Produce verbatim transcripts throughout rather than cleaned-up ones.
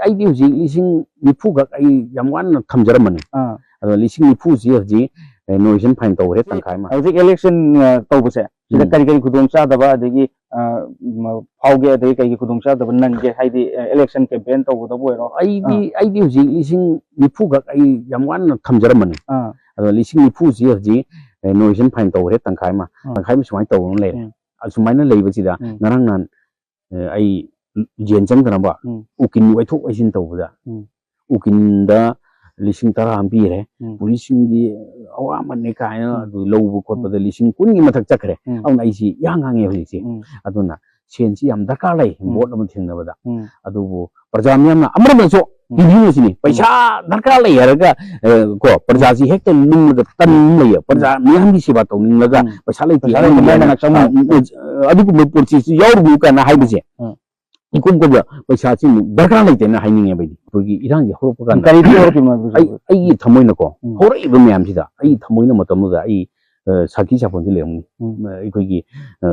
ꯑꯩꯗꯤ ꯍꯧꯖꯤꯛ ꯂꯤꯁꯤꯡ ꯅꯤꯐꯨ ꯈꯛ ꯑꯩ ꯌꯥꯝ ꯋꯥꯅ ꯊꯝꯖꯔꯝꯕꯅꯤ꯫ ꯑꯥ꯫ ꯑꯗꯣ ꯂꯤꯁꯤꯡ ꯅꯤꯐꯨꯁꯤ ꯍꯧꯖꯤꯛ, ꯑꯦ, ꯅꯣꯏꯁꯟ ꯐꯥꯏꯟ ꯇꯧꯈ꯭ꯔꯦ ꯇꯪꯈꯥꯏ ꯑꯃ꯫ ꯍꯧꯖꯤꯛ ꯏꯂꯦꯛꯁꯟ, ꯑ, ꯇꯧꯕꯁꯦ, ꯁꯤꯗ ꯎꯝ꯫ ꯀꯔꯤ ꯀꯔꯤ ꯈꯨꯗꯣꯡꯆꯥꯗꯕ, ꯑꯗꯒꯤ, ꯑ, ꯃ-, ꯐꯥꯎꯒꯦ, ꯑꯗꯒꯤ ꯀꯩꯒꯤ ꯈꯨꯗꯣꯡꯆꯥꯗꯕ ꯅꯪꯒꯦ? ꯍꯥꯏꯗꯤ, ꯑ, ꯏꯂꯦꯛꯁꯟ ꯀꯦꯝꯄꯦꯟ ꯇꯧꯕꯗꯕꯨ ꯑꯣꯏꯔꯣ꯫ ꯑꯩꯗꯤ, ꯑꯥ꯫ ꯑꯩꯗꯤ ꯍꯧꯖꯤꯛ ꯂꯤꯁꯤꯡ ꯅꯤꯐꯨ ꯈꯛ ꯑꯩ ꯌꯥꯝ ꯋꯥꯅ ꯊꯝꯖꯔꯝꯕꯅꯤ꯫ ꯑꯥ꯫ ꯑꯗꯣ ꯂꯤꯁꯤꯡ ꯅꯤꯐꯨꯁꯤ ꯍꯧꯖꯤꯛ, ꯑꯦ, ꯅꯣꯏꯁꯟ ꯐꯥꯏꯟ ꯇꯧꯈ꯭ꯔꯦ ꯇꯪꯈꯥꯏ ꯑꯃ, ꯑꯥ꯫ ꯇꯪꯈꯥꯏ ꯑꯃ ꯁꯨꯃꯥꯏꯅ ꯇꯧꯗꯨꯅ ꯂꯩꯔꯦ꯫ ꯎꯝ꯫ ꯑꯁꯨꯃꯥꯏꯅ ꯂꯩꯕꯁꯤꯗ ꯎꯝ꯫ ꯉꯔꯥꯡ ꯅꯍꯥꯟ, ꯑꯦ, ꯑꯩ ꯖꯦꯟ ꯆꯪꯗꯅꯕ ꯎꯝ꯫ ꯎꯀꯤꯜ ꯋꯥꯏꯊꯣꯛ ꯋꯥꯏꯁꯤꯟ ꯇꯧꯕꯗ ꯎꯝ꯫ ꯎꯀꯤꯜꯗ ꯂꯤꯁꯤꯡ ꯇꯔꯥ ꯑꯃ ꯄꯤꯔꯦ, ꯎꯝ꯫ ꯄꯨꯂꯤꯁꯁꯤꯡꯗꯤ ꯑꯋꯥꯃꯟꯅꯦ ꯀꯥꯏꯅ ꯎꯝ꯫ ꯑꯗꯨ ꯂꯧꯕ ꯈꯣꯠꯄꯗ ꯎꯝ꯫ ꯂꯤꯁꯤꯡ ꯀꯨꯟꯒꯤ ꯃꯊꯛ ꯆꯠꯈ꯭ꯔꯦ꯫ ꯎꯝ꯫ ꯑꯗꯨꯅ ꯑꯩꯁꯤ ꯏꯍꯥꯡ ꯍꯥꯡꯉꯦ ꯍꯧꯖꯤꯛꯁꯦ꯫ ꯎꯝ꯫ ꯑꯗꯨꯅ ꯁꯦꯟꯁꯤ ꯌꯥꯝ ꯗꯔꯀꯥꯔ ꯂꯩ ꯎꯝ꯫ ꯚꯣꯠ ꯑꯃ ꯊꯤꯡꯅꯕꯗ꯫ ꯎꯝ꯫ ꯑꯗꯨꯕꯨ ꯄ꯭ꯔꯖꯥ ꯃꯤꯌꯥꯝꯅ ꯑꯃꯔꯣꯝꯗꯁꯨ ꯎꯝ꯫ ꯄꯤꯕꯤꯕꯁꯤꯅꯤ꯫ ꯎꯝ꯫ ꯄꯩꯁꯥ ꯗꯔꯀꯥꯔ ꯂꯩ ꯍꯥꯏꯔꯒ, ꯑ, ꯀꯣ, ꯄ꯭ꯔꯖꯥꯁꯤ ꯍꯦꯛꯇ ꯅꯤꯡꯕꯗ ꯇꯟ ꯎꯝ꯫ ꯂꯩꯌꯦ꯫ ꯄ꯭ꯔꯖꯥ ꯎꯝ꯫ ꯃꯤꯌꯥꯝꯒꯤ ꯁꯦꯕꯥ ꯇꯧꯅꯤꯡꯂꯒ ꯎꯝ꯫ ꯄꯩꯁꯥ ꯂꯩꯇꯦ ꯄꯩꯁꯥ ꯂꯩꯇꯦ ꯍꯥꯏꯅ ꯍꯥꯏꯅ ꯆꯪꯕ꯫ ꯑ, ꯑꯗꯨꯒꯨꯝꯕ ꯄꯣꯠꯁꯤꯁꯨ ꯌꯥꯎꯔꯨꯕꯨ ꯀꯥꯏꯅ ꯍꯥꯏꯕꯁꯦ꯫ ꯎꯝ꯫ ꯏꯀꯨꯝ ꯀꯨꯝꯕ ꯄꯩꯁꯥꯁꯤ ꯑꯃꯨꯛ ꯗꯔꯀꯥꯔ ꯂꯩꯇꯦꯅ ꯍꯥꯏꯅꯤꯡꯉꯦꯕ ꯑꯩꯗꯤ꯫ ꯑꯩꯈꯣꯏꯒꯤ ꯏꯔꯥꯡꯁꯦ ꯍꯧꯔꯛꯄ ꯀꯥꯟꯗ ꯀꯔꯤ ꯊꯣꯛꯂꯛꯈꯤꯕꯅꯣ ꯑꯗꯨꯁꯨ? ꯑꯩ, ꯑꯩꯒꯤ ꯊꯃꯣꯏꯅꯀꯣ, ꯎꯝ꯫ ꯍꯧꯔꯛꯏꯕ ꯃꯌꯥꯝꯁꯤꯗ ꯑꯩ ꯎꯝ꯫ ꯊꯃꯣꯏꯅ ꯃꯇꯝꯗꯨꯗ ꯑꯩ, ꯑ, ꯁꯥꯈꯤ ꯁꯥꯐꯝꯗꯤ ꯂꯩꯔꯝꯒꯅꯤ꯫ ꯎꯝ꯫ ꯑ, ꯑꯩꯈꯣꯏꯒꯤ, ꯑ,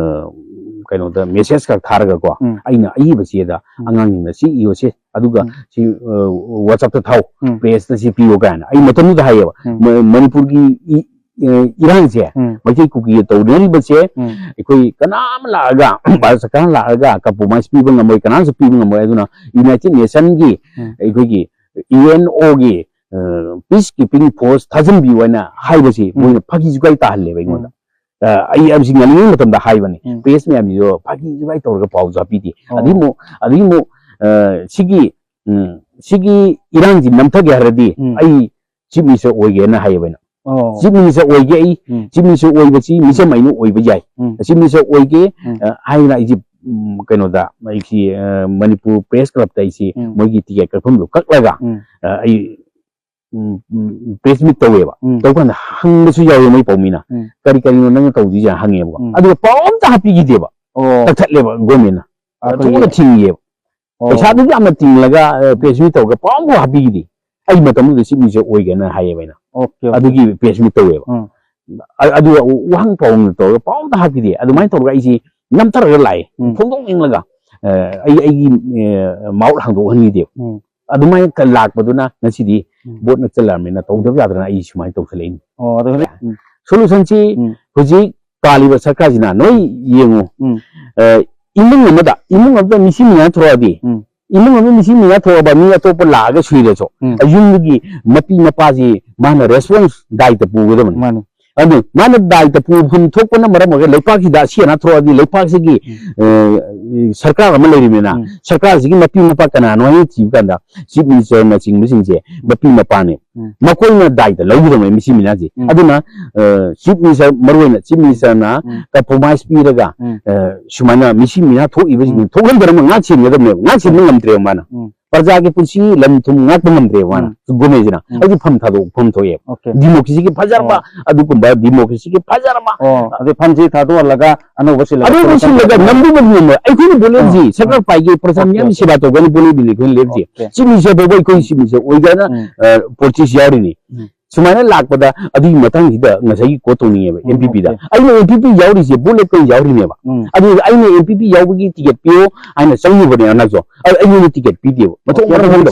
ꯀꯩꯅꯣꯗ ꯃꯦꯁꯦꯖ ꯈꯛ ꯊꯥꯔꯒꯀꯣ, ꯎꯝ꯫ ꯑꯩꯅ ꯑꯏꯕ ꯆꯦꯗ ꯎꯝ꯫ ꯑꯉꯥꯡꯁꯤꯡꯅ ꯁꯤ ꯏꯌꯣ ꯁꯦ, ꯑꯗꯨꯒ ꯎꯝ꯫ ꯁꯤ, ꯑ, WhatsApp-ꯇ ꯊꯥꯎ, ꯎꯝ꯫ ꯄ꯭ꯔꯦꯁꯇ ꯁꯤ ꯄꯤꯌꯣ ꯀꯥꯏꯅ ꯑꯩ ꯃꯇꯝꯗꯨꯗ ꯍꯥꯏꯌꯦꯕ꯫ ꯎꯝ꯫ ꯃ-, ꯃꯅꯤꯄꯨꯔꯒꯤ ꯏ-, ꯑ, ꯏꯔꯥꯡꯁꯦ, ꯎꯝ꯫ ꯃꯩꯇꯩ ꯀꯨꯀꯤꯒ ꯇꯧꯅꯔꯤꯕꯁꯦ, ꯎꯝ꯫ ꯑꯩꯈꯣꯏ ꯀꯅꯥ ꯑꯃ ꯂꯥꯛꯑꯒ, ꯚꯥꯔꯠ ꯁꯔꯀꯥꯔꯅ ꯂꯥꯛꯑꯒ ꯀꯝꯄ꯭ꯔꯣꯃꯥꯏꯁ ꯄꯤꯕ ꯉꯝꯃꯣꯏ, ꯀꯅꯥꯝꯁꯨ ꯄꯤꯕ ꯉꯝꯃꯣꯏ꯫ ꯑꯗꯨꯅ ꯌꯨꯅꯥꯏꯇꯦꯗ ꯅꯦꯁꯟꯒꯤ ꯎꯝ꯫ ꯑꯩꯈꯣꯏꯒꯤ ꯌꯨ ꯑꯦꯟ ꯑꯣꯒꯤ, ꯑ, ꯄꯤꯁ ꯀꯤꯄꯤꯡ ꯐꯣꯔꯁ ꯊꯥꯖꯤꯟꯕꯤꯌꯨ ꯍꯥꯏꯅ ꯍꯥꯏꯕꯁꯤ ꯎꯝ꯫ ꯃꯣꯏꯅ ꯐꯥꯒꯤ ꯖꯨꯒꯥꯏ ꯇꯥꯍꯜꯂꯦꯕ ꯑꯩꯉꯣꯟꯗ꯫ ꯎꯝ꯫ ꯑ, ꯑꯩ ꯍꯥꯏꯕꯁꯤ ꯉꯜꯂꯤꯉꯩ ꯃꯇꯝꯗ ꯍꯥꯏꯕꯅꯤ꯫ ꯎꯝ꯫ ꯄ꯭ꯔꯦꯁ ꯃꯌꯥꯝꯁꯤꯁꯨ ꯐꯥꯒꯤ ꯖꯨꯒꯥꯏ ꯇꯧꯔꯒ ꯄꯥꯎ ꯆꯥꯄꯤꯗꯦ꯫ ꯑꯣ꯫ ꯑꯗꯒꯤ ꯑꯃꯨꯛ, ꯑꯗꯒꯤ ꯑꯃꯨꯛ, ꯑ, ꯁꯤꯒꯤ, ꯎꯝ, ꯁꯤꯒꯤ ꯏꯔꯥꯡꯁꯤ ꯅꯝꯊꯒꯦ ꯍꯥꯏꯔꯗꯤ ꯎꯝ꯫ ꯑꯩ ꯆꯤꯐ ꯃꯤꯅꯤꯁꯇꯔ ꯑꯣꯏꯒꯦꯅ ꯍꯥꯏꯌꯦꯕ ꯑꯩꯅ꯫ ꯑꯣ꯫ ꯆꯤꯐ ꯃꯤꯅꯤꯁꯇꯔ ꯑꯣꯏꯒꯦ ꯑꯩ, ꯎꯝ꯫ ꯆꯤꯐ ꯃꯤꯅꯤꯁꯇꯔ ꯑꯣꯏꯕꯁꯤ ꯃꯤꯆꯝ ꯑꯩꯅ ꯑꯣꯏꯕ ꯌꯥꯏ꯫ ꯎꯝ꯫ ꯆꯤꯐ ꯃꯤꯅꯤꯁꯇꯔ ꯑꯣꯏꯒꯦ, ꯎꯝ꯫ ꯑ, ꯍꯥꯏꯅ ꯑꯩꯁꯤ, ꯎꯝ, ꯀꯩꯅꯣꯗ, ꯑꯩꯁꯤ, ꯑ, ꯃꯅꯤꯄꯨꯔ ꯄ꯭ꯔꯦꯁ ꯀ꯭ꯂꯕꯇ ꯑꯩꯁꯤ ꯎꯝ꯫ ꯃꯣꯏꯒꯤ ꯇꯤꯀꯦꯠ ꯀꯛꯐꯝꯗꯨ ꯀꯛꯂꯒ, ꯎꯝ꯫ ꯑ, ꯑꯩ, ꯎꯝ, ꯎꯝ, ꯄ꯭ꯔꯦꯁ ꯃꯤꯠ ꯇꯧꯋꯦꯕ꯫ ꯎꯝ꯫ ꯇꯧꯀꯥꯟꯗ ꯍꯪꯕꯁꯨ ꯌꯥꯎꯋꯦ ꯃꯣꯏ ꯄꯥꯎꯃꯤꯅ꯫ ꯎꯝ꯫ "ꯀꯔꯤ ꯀꯔꯤꯅꯣ ꯅꯪꯅ ꯇꯧꯗꯣꯏꯁꯦ?" ꯍꯪꯉꯦꯕꯀꯣ꯫ ꯎꯝ꯫ ꯑꯗꯨꯒ ꯄꯥꯎ ꯑꯝꯇ ꯍꯥꯞꯄꯤꯈꯤꯗꯦꯕ꯫ ꯑꯣ꯫ ꯀꯛꯊꯠꯂꯦꯕ ꯒꯣꯔꯃꯦꯟꯅ꯫ ꯑꯩꯈꯣꯏꯒꯤ ꯊꯣꯛꯅ ꯊꯤꯡꯉꯦꯕ꯫ ꯑꯣ꯫ ꯄꯩꯁꯥꯗꯨꯁꯨ ꯌꯥꯝꯅ ꯇꯤꯡꯂꯒ, ꯑ, ꯄ꯭ꯔꯦꯁ ꯃꯤꯠ ꯇꯧꯔꯒ ꯄꯥꯎ ꯑꯃꯐꯥꯎ ꯍꯥꯞꯄꯤꯈꯤꯗꯦ꯫ ꯑꯩ ꯃꯇꯝꯗꯨꯗ ꯆꯤꯐ ꯃꯤꯅꯤꯁꯇꯔ ꯑꯣꯏꯒꯦꯅ ꯍꯥꯏꯌꯦꯕ ꯑꯩꯅ꯫ Okay, okay. ꯑꯗꯨꯒꯤ ꯄ꯭ꯔꯦꯁ ꯃꯤꯠ ꯇꯧꯋꯦꯕ꯫ ꯎꯝ꯫ ꯑ-, ꯑꯗꯨꯒ ꯋꯥꯍꯪ ꯄꯥꯎꯍꯪ ꯇꯧꯔꯒ ꯄꯥꯎ ꯑꯝꯇ ꯍꯥꯞꯈꯤꯗꯦ꯫ ꯑꯗꯨꯃꯥꯏꯅ ꯇꯧꯔꯒ ꯑꯩꯁꯤ ꯅꯝꯊꯔꯒ ꯂꯥꯛꯑꯦ꯫ ꯎꯝ꯫ ꯐꯣꯡꯗꯣꯛꯅꯤꯡꯂꯒ꯫ ꯑ, ꯑꯩ ꯑꯩꯒꯤ ꯃꯥꯎꯠ ꯍꯥꯡꯗꯣꯛꯍꯟꯈꯤꯗꯦꯕ꯫ ꯎꯝ꯫ ꯑꯗꯨꯃꯥꯏꯅ ꯂꯥꯛꯄꯗꯨꯅ ꯉꯁꯤꯗꯤ ꯎꯝ꯫ ꯚꯣꯠ ꯅꯛꯁꯜꯂꯛꯑꯕꯅꯤꯅ ꯇꯧꯗꯕ ꯌꯥꯗꯅ ꯑꯩ ꯁꯨꯃꯥꯏꯅ ꯇꯧꯁꯜꯂꯛꯏꯅꯤ꯫ ꯑꯣ, ꯑꯗꯨ ꯍꯧꯖꯤꯛ, ꯎꯝ꯫ ꯁꯣꯂꯨꯁꯟꯁꯤ ꯎꯝ꯫ ꯍꯧꯖꯤꯛ ꯄꯥꯜꯂꯤꯕ ꯁꯔꯀꯥꯔꯁꯤꯅ ꯅꯣꯏ ꯌꯦꯡꯉꯨ꯫ ꯎꯝ꯫ ꯑ, ꯏꯃꯨꯡ ꯑꯃꯗ, ꯏꯃꯨꯡ ꯑꯃꯗ ꯃꯤꯁꯤ ꯃꯤꯌꯥ ꯊꯣꯛꯑꯗꯤ, ꯎꯝ꯫ ꯏꯃꯨꯡ ꯑꯃꯗ ꯃꯤꯁꯤ ꯃꯤꯌꯥ ꯊꯣꯛꯑꯕ ꯃꯤ ꯑꯇꯣꯞꯄ ꯂꯥꯛꯑꯒ ꯁꯨꯏꯔꯁꯨ, ꯎꯝ꯫ ꯌꯨꯝꯗꯨꯒꯤ ꯃꯄꯤ ꯃꯄꯥꯁꯤ ꯃꯥꯅ ꯔꯦꯁꯄꯣꯟꯁ ꯗꯥꯏꯇ ꯄꯨꯒꯗꯕꯅꯤ꯫ ꯃꯥꯅꯤ꯫ ꯑꯗꯨ ꯃꯥꯅ ꯗꯥꯏꯇ ꯄꯨꯐꯝ ꯊꯣꯛꯄꯅ ꯃꯔꯝ ꯑꯣꯏꯔꯒ ꯂꯩꯄꯥꯛꯁꯤꯗ ꯑꯁꯤ ꯑꯅꯥ ꯊꯣꯛꯑꯗꯤ ꯂꯩꯄꯥꯛꯁꯤꯒꯤ, ꯎꯝ꯫ ꯑ, ꯁꯔꯀꯥꯔ ꯑꯃ ꯂꯩꯔꯤꯕꯅꯤꯅ, ꯎꯝ꯫ ꯁꯔꯀꯥꯔꯁꯤꯒꯤ ꯃꯄꯤ ꯃꯄꯥ ꯀꯅꯥꯅꯣ ꯍꯥꯏꯅ ꯊꯤꯕ ꯀꯥꯟꯗ ꯆꯤꯐ ꯃꯤꯅꯤꯁꯇꯔꯅꯆꯤꯡꯕꯁꯤꯡꯁꯦ ꯃꯄꯤ ꯃꯄꯥꯅꯦ꯫ ꯎꯝ꯫ ꯃꯈꯣꯏꯅ ꯗꯥꯏꯇ ꯂꯧꯒꯗꯕꯅꯦ ꯃꯤꯁꯤ ꯃꯤꯅꯥꯁꯦ꯫ ꯎꯝ꯫ ꯑꯗꯨꯅ, ꯑ, ꯆꯤꯐ ꯃꯤꯅꯤꯁꯇꯔ, ꯃꯔꯨꯑꯣꯏꯅ ꯆꯤꯐ ꯃꯤꯅꯤꯁꯇꯔꯅ ꯎꯝ꯫ ꯀꯝꯄ꯭ꯔꯣꯃꯥꯏꯁ ꯄꯤꯔꯒ, ꯎꯝ꯫ ꯑ, ꯁꯨꯃꯥꯏꯅ ꯃꯤꯁꯤ ꯃꯤꯅꯥ ꯊꯣꯛꯏꯕꯁꯤꯡꯗꯨ ꯎꯝ꯫ ꯊꯣꯛꯍꯟꯗꯅꯕ ꯉꯥꯛ ꯁꯦꯟꯒꯗꯕꯅꯦꯕ꯫ ꯉꯥꯛ ꯁꯦꯟꯕ ꯎꯝ꯫ ꯉꯝꯗ꯭ꯔꯦꯕ ꯃꯥꯅ꯫ ꯎꯝ꯫ ꯄ꯭ꯔꯖꯥꯒꯤ ꯄꯨꯟꯁꯤ ꯂꯟ ꯊꯨꯝ ꯉꯥꯛꯄ ꯉꯝꯗ꯭ꯔꯦꯕ ꯃꯥꯅ꯫ ꯎꯝ꯫ ꯒꯣꯔꯃꯦꯟꯁꯤꯅ꯫ ꯎꯝ꯫ ꯑꯗꯨ ꯐꯝ ꯊꯥꯗꯣꯛ-, ꯐꯝ ꯊꯣꯛꯑꯦꯕ꯫ ꯑꯣꯀꯦ꯫ ꯗꯤꯃꯣꯀ꯭ꯔꯦꯁꯤꯒꯤ ꯐꯖꯔꯕ, ꯑꯣ꯫ ꯑꯗꯨꯒꯨꯝꯕ ꯗꯤꯃꯣꯀ꯭ꯔꯦꯁꯤꯒꯤ ꯐꯖꯔꯕ꯫ ꯑꯣ, ꯑꯗꯨ ꯐꯝꯁꯤ ꯊꯥꯗꯣꯛꯍꯜꯂꯒ ꯑꯅꯧꯕ ꯁꯤꯜꯂꯒ ꯑꯅꯧꯕ ꯁꯤꯜꯂꯒ ꯊꯣꯛꯂꯛꯄ ꯅꯝꯕꯨꯕ ꯅꯤꯌꯣꯝ ꯑꯩꯈꯣꯏꯅ ꯚꯣꯠ ꯂꯦꯞꯁꯤ꯫ ꯑꯣ꯫ ꯁꯔꯀꯥꯔ ꯄꯥꯏꯒꯦ, ꯄ꯭ꯔꯖꯥ ꯑꯣꯀꯦ, ꯃꯤꯌꯥꯝ ꯑꯣꯀꯦ꯫ ꯁꯦꯕꯥ ꯇꯧꯒꯦꯅ ꯚꯣꯠ ꯂꯦꯞꯄꯤꯅꯤ ꯑꯩꯈꯣꯏꯅ ꯂꯦꯞꯁꯤ꯫ ꯑꯣꯀꯦ꯫ ꯆꯤꯞ ꯃꯤꯅꯤꯁꯇꯔ ꯐꯥꯎꯕ ꯑꯩꯈꯣꯏ ꯆꯤꯞ ꯃꯤꯅꯤꯁꯇꯔ ꯑꯣꯏꯒꯦꯅ, ꯎꯝ꯫ ꯑ, ꯄꯣꯂꯤꯇꯤꯛꯁ ꯌꯥꯎꯔꯤꯅꯤ꯫ ꯎꯝ꯫ ꯁꯨꯃꯥꯏꯅ ꯂꯥꯛꯄꯗ ꯑꯗꯨꯒꯤ ꯃꯊꯪꯁꯤꯗ ꯉꯁꯥꯏꯒꯤ ꯀꯣꯠ ꯇꯧꯅꯤꯡꯉꯦꯕ, ꯎꯝ, ꯑꯦꯝ ꯄꯤ ꯄꯤꯗ꯫ ꯑꯣꯀꯦ꯫ ꯑꯩꯅ ꯑꯦꯝ ꯄꯤ ꯄꯤ ꯌꯥꯎꯔꯤꯁꯦ ꯚꯣꯠ ꯂꯦꯞꯄ ꯑꯣꯏꯅ ꯌꯥꯎꯔꯤꯅꯦꯕ꯫ ꯎꯝ꯫ ꯑꯗꯨ ꯑꯩꯅ ꯑꯦꯝ ꯄꯤ ꯄꯤ ꯌꯥꯎꯕꯒꯤ ꯇꯤꯀꯦꯠ ꯄꯤꯌꯣ ꯍꯥꯏꯅ ꯆꯪꯉꯨꯕꯅꯦ ꯍꯟꯗꯛꯁꯨ꯫ ꯑꯗꯨ ꯑꯩꯉꯣꯟꯗ ꯇꯤꯀꯦꯠ ꯄꯤꯗꯦꯕ꯫ ꯃꯊꯣꯡ ꯑꯣꯀꯦ, ꯃꯔꯝ ꯑꯗꯨ ꯈꯪꯗꯕ꯫